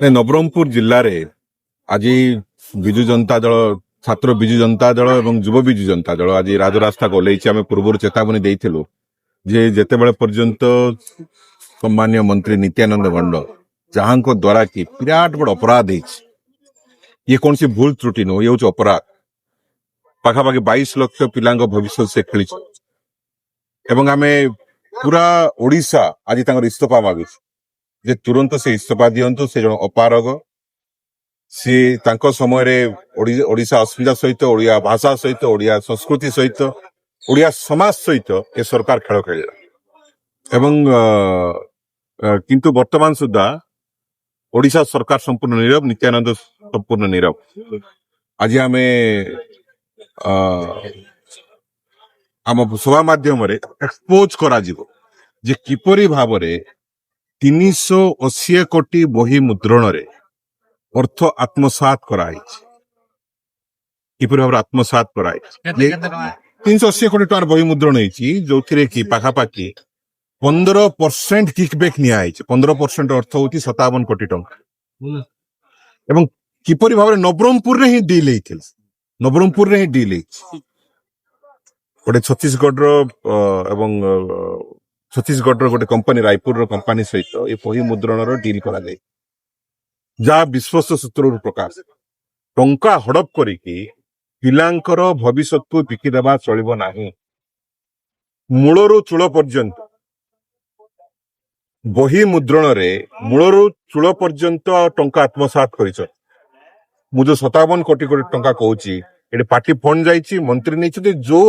ନାଇଁ, ନବରଙ୍ଗପୁର ଜିଲ୍ଲାରେ ଆଜି ବିଜୁ ଜନତା ଦଳ, ଛାତ୍ର ବିଜୁ ଜନତା ଦଳ ଏବଂ ଯୁବ ବିଜୁ ଜନତା ଦଳ ଆଜି ରାଜରାସ୍ତାକୁ ଓହ୍ଲେଇଛି। ଆମେ ପୂର୍ବରୁ ଚେତାବନୀ ଦେଇଥିଲୁ ଯେ ଯେତେବେଳେ ପର୍ଯ୍ୟନ୍ତ ସମ୍ମାନୀୟ ମନ୍ତ୍ରୀ ନିତ୍ୟାନନ୍ଦ ଗଣ୍ଡ, ଯାହାଙ୍କ ଦ୍ୱାରା କି ବିରାଟ ବଡ ଅପରାଧ ହେଇଛି, ଇଏ କୌଣସି ଭୁଲ ତ୍ରୁଟି ନୁହଁ, ଇଏ ହଉଛି ଅପରାଧ। ପାଖାପାଖି 22 ଲକ୍ଷ ପିଲାଙ୍କ ଭବିଷ୍ୟତ ସେ ଖେଳିଛି ଏବଂ ଆମେ ପୁରା ଓଡିଶା ଆଜି ତାଙ୍କର ଇସ୍ତଫା ମାଗୁଛୁ ଯେ ତୁରନ୍ତ ସେ ଇସ୍ତଫା ଦିଅନ୍ତୁ। ସେ ଜଣେ ଅପାରଗ। ସିଏ ତାଙ୍କ ସମୟରେ ଓଡିଶା ଅସ୍ମିତା ସହିତ, ଓଡିଆ ଭାଷା ସହିତ, ଓଡିଆ ସଂସ୍କୃତି ସହିତ, ଓଡିଆ ସମାଜ ସହିତ ଏ ସରକାର ଖେଳ ଖେଳିଲା ଏବଂ ଅ, ଅ, କିନ୍ତୁ ବର୍ତ୍ତମାନ ସୁଦ୍ଧା ଓଡିଶା ସରକାର ସମ୍ପୂର୍ଣ୍ଣ ନୀରବ, ନିତ୍ୟାନନ୍ଦ ସମ୍ପୂର୍ଣ୍ଣ ନୀରବ। ଆଜି ଆମେ ଆମ ସଭା ମାଧ୍ୟମରେ ଏକ୍ସପୋଜ କରାଯିବ ଯେ କିପରି ଭାବରେ 380 କୋଟି ବହି ମୁଦ୍ରଣରେ ଅର୍ଥ ଆତ୍ମସାତ କରାହେଇଛି, କିପରି ଭାବରେ ଆତ୍ମସାତ କରାହେଇଛି। 380 କୋଟି ଟଙ୍କାର ବହି ମୁଦ୍ରଣ ହେଇଛି, ଯୋଉଥିରେ କି ପାଖାପାଖି 15% କିକ୍ ବ୍ୟାକ୍ ନିଆହେଇଛି। 15% ଅର୍ଥ ହଉଛି 57 କୋଟି ଟଙ୍କା। ଏବଂ କିପରି ଭାବରେ ନବରଙ୍ଗପୁରରେ ହିଁ ଡିଲ୍ ହେଇଥିଲା, ନବରଙ୍ଗପୁରରେ ହିଁ ଡିଲ୍ ହେଇଛି। ଗୋଟେ ଛତିଶଗଡର ଏବଂ ଛତିଶଗଡର ଗୋଟେ କମ୍ପାନୀ, ରାୟପୁରର କମ୍ପାନୀ ସହିତ ଏ ବହି ମୁଦ୍ରଣର ଡିଲ୍ କରାଯାଇ, ଯାହା ବିଶ୍ୱସ୍ତ ସୂତ୍ରରୁ ପ୍ରକାଶ। ଟଙ୍କା ହଡପ କରିକି ପିଲାଙ୍କର ଭବିଷ୍ୟତକୁ ବିକିଦେବା ଚଳିବ ନାହିଁ। ମୂଳରୁ ଚୂଳ ପର୍ଯ୍ୟନ୍ତ ବହି ମୁଦ୍ରଣରେ ମୂଳରୁ ଚୂଳ ପର୍ଯ୍ୟନ୍ତ ଟଙ୍କା ଆତ୍ମସାତ କରିଛନ୍ତି। ମୁଁ ଯୋଉ 57 କୋଟି କୋଟି ଟଙ୍କା କହୁଛି, ଏଠି ପାର୍ଟି ଫଣ୍ଡ ଯାଇଛି, ମନ୍ତ୍ରୀ ନେଇଛନ୍ତି। ଯୋଉ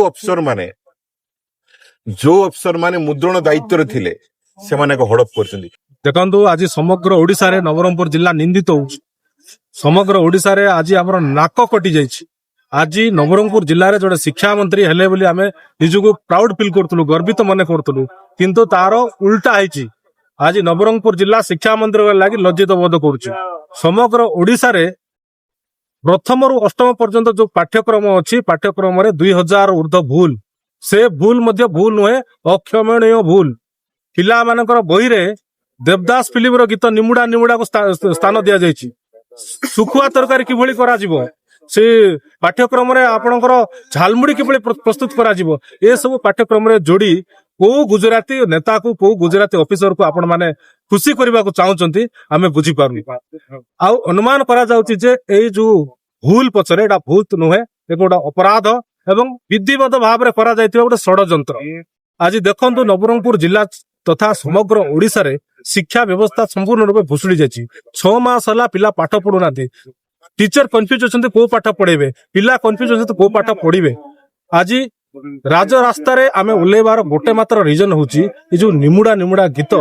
ଅଫିସର ମାନେ ମୁଦ୍ରଣ ଦାୟିତ୍ୱରେ ଥିଲେ, ସେମାନେ ଏକ ହଡପ କରିଛନ୍ତି। ଦେଖନ୍ତୁ, ଆଜି ସମଗ୍ର ଓଡିଶାରେ ନବରଙ୍ଗପୁର ଜିଲ୍ଲା ନିନ୍ଦିତ ହଉଛି। ସମଗ୍ର ଓଡିଶାରେ ଆଜି ଆମର ନାକ କଟି ଯାଇଛି। ଆଜି ନବରଙ୍ଗପୁର ଜିଲ୍ଲାରେ ଜଣେ ଶିକ୍ଷାମନ୍ତ୍ରୀ ହେଲେ ବୋଲି ଆମେ ନିଜକୁ ପ୍ରାଉଡ ଫିଲ୍ କରୁଥିଲୁ, ଗର୍ବିତ ମନେ କରୁଥିଲୁ, କିନ୍ତୁ ତାର ଉଲ୍ଟା ହେଇଛି। ଆଜି ନବରଙ୍ଗପୁର ଜିଲ୍ଲା ଶିକ୍ଷାମନ୍ତ୍ରୀଙ୍କ ଲାଗି ଲଜ୍ଜିତ ବୋଧ କରୁଛି। ସମଗ୍ର ଓଡିଶାରେ ପ୍ରଥମରୁ ଅଷ୍ଟମ ପର୍ଯ୍ୟନ୍ତ ଯୋଉ ପାଠ୍ୟକ୍ରମ ଅଛି, ପାଠ୍ୟକ୍ରମରେ 2000 ଉର୍ଦ୍ଧ୍ୱ ଭୁଲ। ସେ ଭୁଲ ମଧ୍ୟ ଭୁଲ ନୁହେଁ, ଅକ୍ଷମଣୀୟ ଭୁଲ। ପିଲାମାନଙ୍କର ବହିରେ ଦେବଦାସ ଫିଲ୍ମର ଗୀତ ନିମୁଡା ନିମୁଡାକୁ ସ୍ଥାନ ଦିଆଯାଇଛି। ଶୁଖୁଆ ତରକାରୀ କିଭଳି କରାଯିବ, ସେ ପାଠ୍ୟକ୍ରମରେ ଆପଣଙ୍କର ଝାଲମୁଢି କିଭଳି ପ୍ରସ୍ତୁତ କରାଯିବ, ଏସବୁ ପାଠ୍ୟକ୍ରମରେ ଯୋଡି କୋଉ ଗୁଜରାତି ନେତାକୁ, କୋଉ ଗୁଜରାତି ଅଫିସରକୁ ଆପଣ ମାନେ ଖୁସି କରିବାକୁ ଚାହୁଁଛନ୍ତି, ଆମେ ବୁଝିପାରୁନୁ। ଆଉ ଅନୁମାନ କରାଯାଉଛି ଯେ ଏଇ ଯୋଉ ଭୁଲ ପଛରେ, ଏଇଟା ଭୁଲ ନୁହେଁ, ଏକ ଗୋଟେ ଅପରାଧ ଏବଂ ବିଧିବଦ୍ଧ ଭାବରେ କରାଯାଇଥିବା ଗୋଟେ ଷଡଯନ୍ତ୍ର। ଆଜି ଦେଖନ୍ତୁ, ନବରଙ୍ଗପୁର ଜିଲ୍ଲା ତଥା ସମଗ୍ର ଓଡିଶାରେ ଶିକ୍ଷା ବ୍ୟବସ୍ଥା ସମ୍ପୂର୍ଣ୍ଣ ରୂପେ ଭୁଷୁଡି ଯାଇଛି। 6 ମାସ ହେଲା ପିଲା ପାଠ ପଢୁନାହାନ୍ତି। ଟିଚର କନଫ୍ୟୁଜ ଅଛନ୍ତି, କୋଉ ପାଠ ପଢେଇବେ। ପିଲା କନଫ୍ୟୁଜ ଅଛନ୍ତି, କୋଉ ପାଠ ପଢିବେ। ଆଜି ରାଜରାସ୍ତାରେ ଆମେ ଓହ୍ଲେଇବାର ଗୋଟେ ମାତ୍ର ରିଜନ ହଉଛି ଏ ଯୋଉ ନିମୁଡା ନିମୁଡା ଗୀତ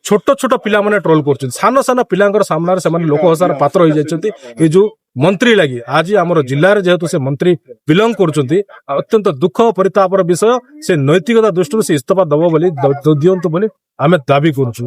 ଛୋଟ ଛୋଟ ପିଲାମାନେ ଟ୍ରୋଲ କରୁଛନ୍ତି। ସାନ ସାନ ପିଲାଙ୍କର ସାମ୍ନାରେ ସେମାନେ ଲୋକ ହସାର ପାତ୍ର ହେଇଯାଇଛନ୍ତି ଏ ଯୋଉ ମନ୍ତ୍ରୀ ଲାଗି। ଆଜି ଆମର ଜିଲ୍ଲାରେ ଯେହେତୁ ସେ ମନ୍ତ୍ରୀ ବିଲଙ୍ଗ କରୁଛନ୍ତି, ଅତ୍ୟନ୍ତ ଦୁଃଖ ଓ ପରିତାପର ବିଷୟ। ସେ ନୈତିକତା ଦୃଷ୍ଟିରୁ ସେ ଇସ୍ତଫା ଦବ ବୋଲି ଦିଅନ୍ତୁ ବୋଲି ଆମେ ଦାବି କରୁଛୁ।